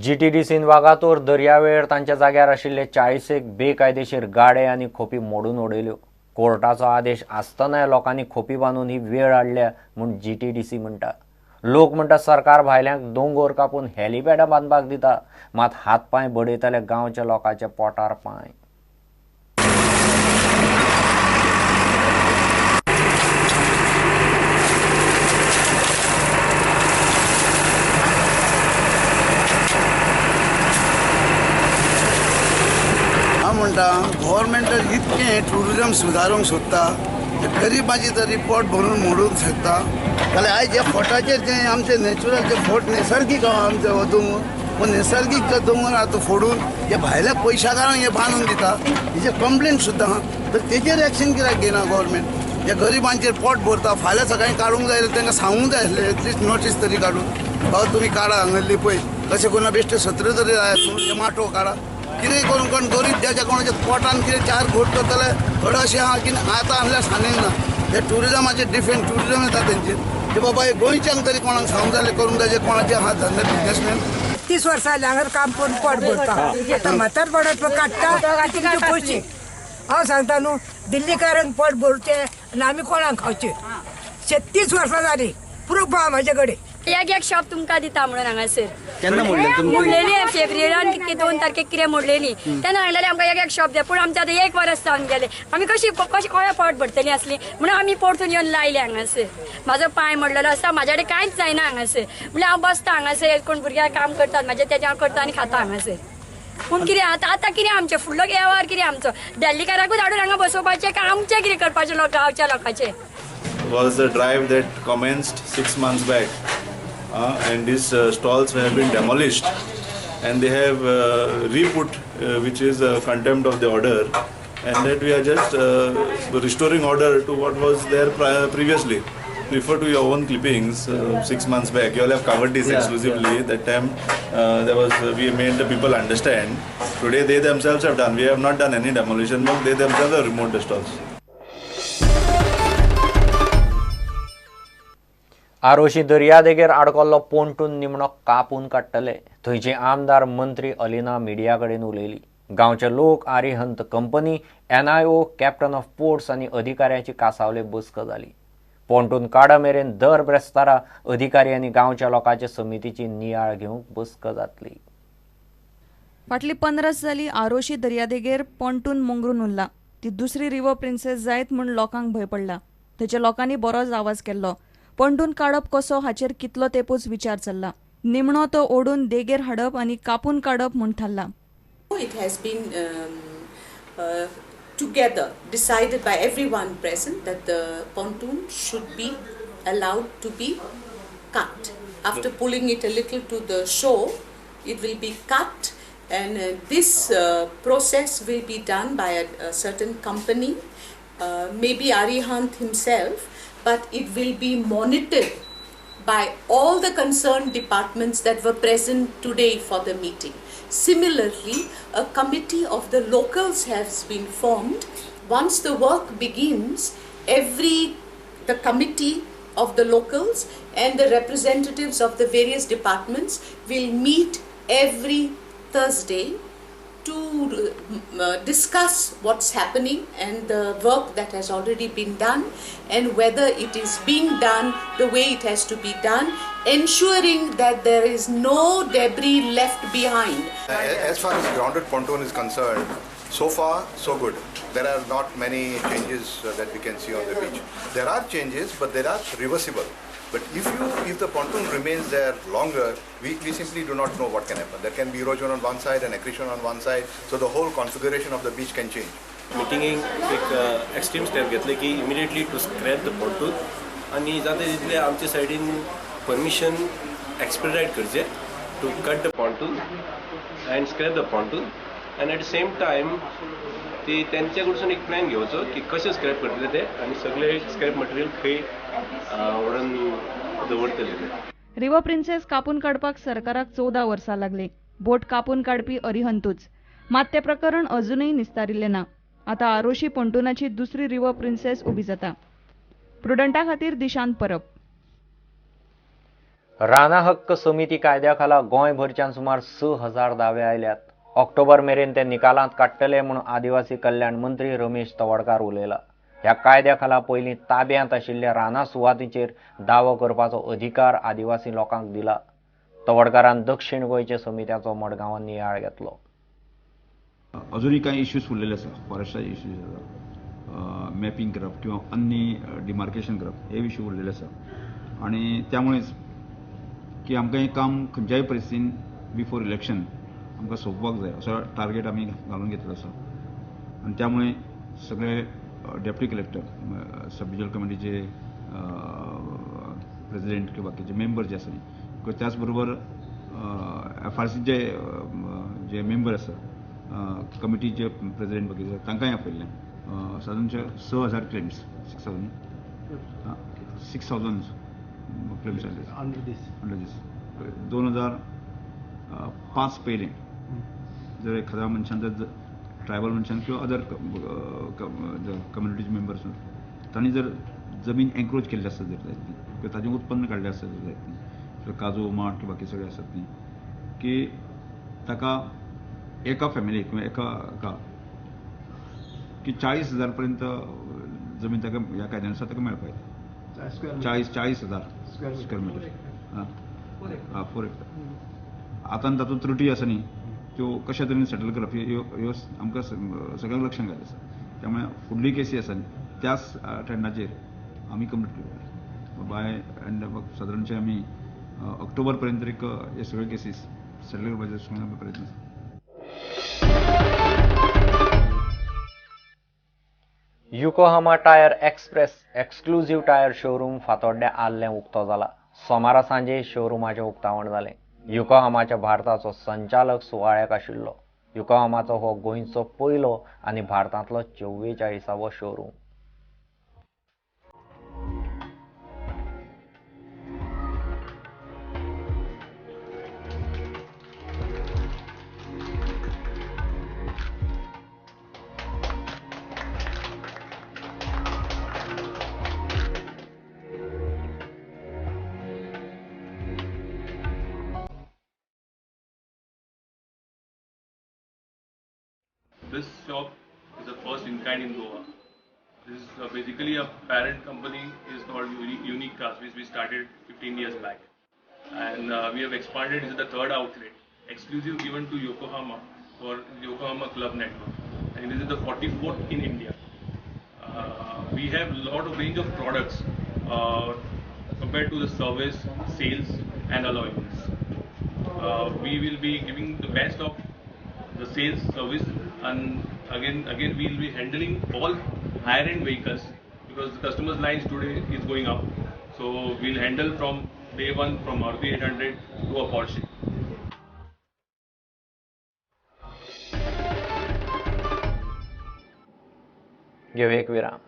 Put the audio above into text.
जीटीडीसीन वागातोर दर्यावेळेर तांच्या जाग्यार आशिल्ले 40 बेकायदेशीर गाडे आनी खोपी मोडून उडयल्यो. कोर्टाचो आदेश आसतनाय लोकांनी खोपी बांदून ही वेळ हाडल्या म्हूण जीटीडीसी म्हणटा. लोक म्हणटा सरकार भायल्यांक दोंगोर कापून हेलिपॅडां बांदपाक दिता, मात हात पांय बडयतले गांवच्या लोकांच्या पोटार पांय. म्हणटा गव्हर्मेंट इतकें ट्युरिजम सुदारूंक सोदता, गरिबाची तरी पोट भरून मोडूंक शकता जाल्यार आयज ह्या फोटाचेर जे आमचे नॅचरल जे फोट नैसर्गीक आहा आमचे हो दोंगर, हो नैसर्गीक जो दोंगर आहा तो फोडून हे भायल्या पयशाकारांक हे बांदून दिता, हेजे कंप्लेन सुद्दां आहा. तर तेजेर एक्शन कित्याक घेयना गव्हर्मेंट? हे गरिबांचेर पोट भरता. फाल्यां सकाळीं काडूंक जाय जाल्यार तांकां सांगूंक जाय आसलें, एटलिस्ट नोटीस तरी काडून बाबा तुमी काडा हांगल्ली पळय, तशें करून बेश्टे सत्रे तरी जाय न्हू, हे माटो काडा कितें करून. कोण गरीब ज्याच्या कोणाच्या पोटान कितें चार घोट करतले थोडे अशें आहा की आतां आहल्यार सांगीना. हे ट्युरिजमाचेर डिफेंड ट्युरिजम येता तेंचेर की बाबा हे गोंयच्यांक तरी कोणाक सांगूंक जाय करूंक जाय, कोणाचे आहा धंदे बिजनेसमॅन. 30 वर्सां हांगर काम करून पोट भरता, आतां म्हातारपणांत काडटा तुमचे पयशे. हांव सांगता न्हू, दिल्लीकारांक पोट भरचें आनी आमी कोणाक खावचें? 36 वर्सां जालीं, प्रूफ आहा म्हाजे कडेन. एक एक शॉप तुमकां दिता म्हणून हांगासर केन्ना मोडलें तुमी? मोडलेली फेब्रुवारीन कितके 2 तारखेक कितें मोडलेली तेन्ना सांगलेलें आमकां एक एक शॉप द्या, पूण आमचें आतां 1 वर्स जावन गेलें. आमी कशी कशी कोणा पोट भरतली आसली म्हणून आमी परतून येवन लायले हांगासर. म्हाजो पांय मोडलेलो आसा, म्हाज्या कडेन कांयच जायना हांगासर. म्हणल्यार हांव बसता हांगासर, कोण भुरग्यांक काम करतात म्हाजें तेजें हांव करता आनी खाता हांगासर. पूण कितें आतां आतां कितें आमचें फुडलो वेव्हार कितें आमचो? दिल्लीकाराकूच हाडून हांगा बसोवपाचें काय आमचें कितें करपाचें लोक गांवच्या लोकांचें? Was the drive that commenced 6 months back, and these stalls have been demolished and they have re-put, which is a contempt of the order, and that we are just restoring order to what was there previously. Refer to your own clippings 6 months back. You all have covered this exclusively. Yeah. That time there was we made the people understand. Today they themselves have done. We have not done any demolition work. They themselves have removed the stalls. Arossim दर्यादेगेर आडकल्लो pontoon निमणो कापून काडटले. थंयचे आमदार मंत्री Alina media कडेन उलयली. गांवचे लोक, Arihant company, NIO, captain of ports आनी अधिकाऱ्यांची कासावले बसका जाली. पोंटून काडा मेरेन दर ब्रेस्तारा अधिकारी आनी गांवच्या लोकांच्या समितीची नियाळ घेवंक बसका जातली. फाटली 15 जाली आरोशी दर्यादेगेर पोंटून मुंगरून उरला. ती दुसरी रिवर प्रिन्सेस जायत म्हूण लोकांक भंय पडला. थंयच्या लोकांनी बरोच आवाज केल्लो. पोंटून काडप कसो हाचेर कितलो तेपूच विचार चल्ला. निमणो तो ओडून देगेर हाडप आनी कापून काडप म्हूण थारला. It has been together decided by everyone present that the pontoon should be allowed to be cut. After pulling it a little to the shore, it will be cut, and this process will be done by a certain company, maybe Arihant himself, but it will be monitored by all the concerned departments that were present today for the meeting. Similarly, a committee of the locals has been formed. Once the work begins, the committee of the locals and the representatives of the various departments will meet every Thursday to discuss what's happening and the work that has already been done and whether it is being done the way it has to be done, ensuring that there is no debris left behind. As far as grounded pontoon is concerned, so far so good. There are not many changes that we can see on the beach. There are changes, but they are reversible. But if the pontoon remains there longer, we simply do not know what can happen. There can be erosion on one side and accretion on one side, so the whole configuration of the beach can change. मिटिंगेक एक extreme step घेतले की immediately to scrap the pontoon आनी जाता तितले आमचे सायडीन permission एक्सपिडायट करचें to cut the pontoon and scrap the pontoon, and at the same time ती तेंच्या कडसून एक प्लॅन घेवचो की कशें स्क्रॅप करतले ते आनी सगळे स्क्रॅप मटेरियल खंय व्हरून दवरतले ते. रिवर प्रिन्सेस कापून काडपाक सरकाराक 14 वर्सां लागली. बोट कापून काडपी अरिहंतूच. मात तें प्रकरण अजुनूय निस्तारिल्लें ना. आतां आरोशी पोंटूनाची दुसरी रिवर प्रिन्सेस उबी जाता. प्रुडंटा खातीर दिशांत परब. राना हक्क समिती कायद्या खाला गोंयभरच्यान सुमार 6000 दावे आयल्यात. ऑक्टोबर मेरेन ते निकालांत काडटले म्हूण आदिवासी कल्याण मंत्री रमेश तवडकार उलयला. ह्या कायद्या खाला पयलीं ताब्यांत आशिल्ल्या राना सुवातीचेर दावो करपाचो अधिकार आदिवासी लोकांक दिला. तवडकारान दक्षिण गोंयच्या समित्याचो मडगांवां नियाळ घेतलो. अजूनही कांय इश्यूज उरलेले आसा, फॉरेस्टाचे इश्यूज आसा, मॅपिंग करप किंवा अन्य डिमार्केशन करप हे विशय उरलेले आसा आनी त्यामुळेच की आमकां हें काम खंयच्याय परिस्थितीन बिफोर इलेक्शन आमकां सोंपोवपाक जाय असो टार्गेट आमी घालून घेतलो आसा. आनी त्यामुळे सगळे डेप्युटी कलेक्टर, सब डिविजनल कमिटीचे प्रेसिडेंट किंवा बाकीचे मेंबर जे आसा न्ही, त्याच बरोबर एफ आर सीचे जे मेंबर आसा, कमिटीचे प्रेसिडेंट बाकीचे आसा, तांकांय आपयल्लें. सादारणशे 6000 क्लेम्स, 6000 क्लेम्स आयले अंडर दीस. 2005 पयलीं जर एखाद्या मनशान जर ट्रायबल मनशान किंवा अदर कम्युनिटीचे मेंबर्स तांणी जर जमीन एन्क्रोच केल्ली आसत जर जायत न्ही, किंवा ताजें उत्पन्न काडलें आसत जर जायत न्ही, किंवा काजू माड किंवा बाकी सगळें आसत न्ही, की ताका एका फॅमिलीक किंवा एका हाका की 40,000 पर्यंत जमीन ताका ह्या कायद्या नुसार ताका मेळपाक येता. 40,000 स्क्वेअर मिटर, हां, 4 हेक्टर. आतां तातूंत त्रुटी आसा न्ही, त्यो कशा तरेन सेटल करप ह्यो ह्यो आमकां सगळ्यांक लक्षांत घालचें आसा. त्यामुळे फुडली केसी आसा न्ही त्याच ट्रेंडाचेर आमी कंप्लीट करया बाय एंड सादारणशे आमी ऑक्टोबर पर्यंत तरी हे सगळे केसीस सेटल करपाचे आमी प्रयत्न आसा. Yokohama tyre express exclusive tyre showroom फातोड्ड्या आल्लें उक्तो जाला. सोमारा सांजे शोरुमाचें उक्तावण जालें. युकोहामाच्या भारताचो संचालक सुवाळ्याक आशिल्लो. युकोहामाचो हो गोंयचो पयलो आनी भारतांतलो 44वो showroom. This shop is the first in kind in Goa. This is basically a parent company is called Unique Cars, which we started 15 years back, and we have expanded. This is the third outlet, exclusive given to Yokohama for Yokohama Club Network, and this is the 44th in India. We have lot of range of products compared to the service, sales, and alloy wheels. We will be giving the best of the sales, service, and again we will be handling all higher end vehicles because the customers lines today is going up. So we'll handle from day one from Maruti 800 to a Porsche. घेऊ एक विराम.